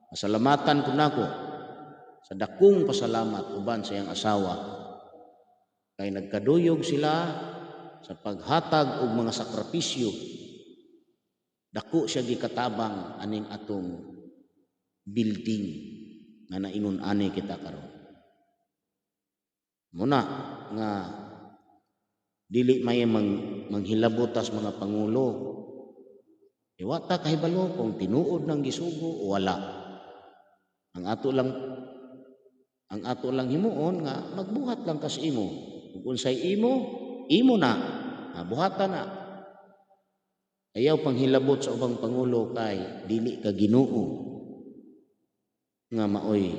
[SPEAKER 1] pasalamatan ko nako sa dakong pasalamat uban sa iyang asawa kay nagkaduyog sila sa paghatag og mga sakripisyo. Dako siya gikatabang aning atong building nga naingon ani kita karon. Muna nga dili may manghilabotas mga pangulo. Iwata kahibalo kung tinuod ng gisugo o wala. Ang ato lang himuon nga magbuhat lang kas imo. Kung unsay imo, imo na. Buhatan na. Ayaw panghilabot sa ubang pangulo kay dili ka Ginoo nga maoy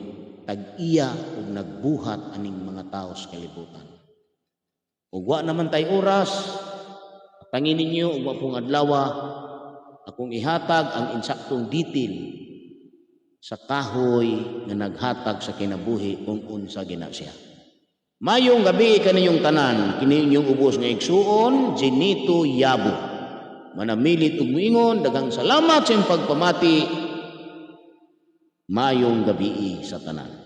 [SPEAKER 1] tag-iya ug nagbuhat aning mga tao sa kalibutan. Ug wa naman tay oras, tangin ninyo ug wa pong adlawa akong ihatag ang insaktong detail sa kahoy nga naghatag sa kinabuhi kung unsa gina siya. Mayong gabi kaninyong tanan, kini inyong ubos nga igsuon, Genito Yabo. Manamilit ug muingon, daghang salamat sa inyong pagpamati. Mayong gabi sa tanan.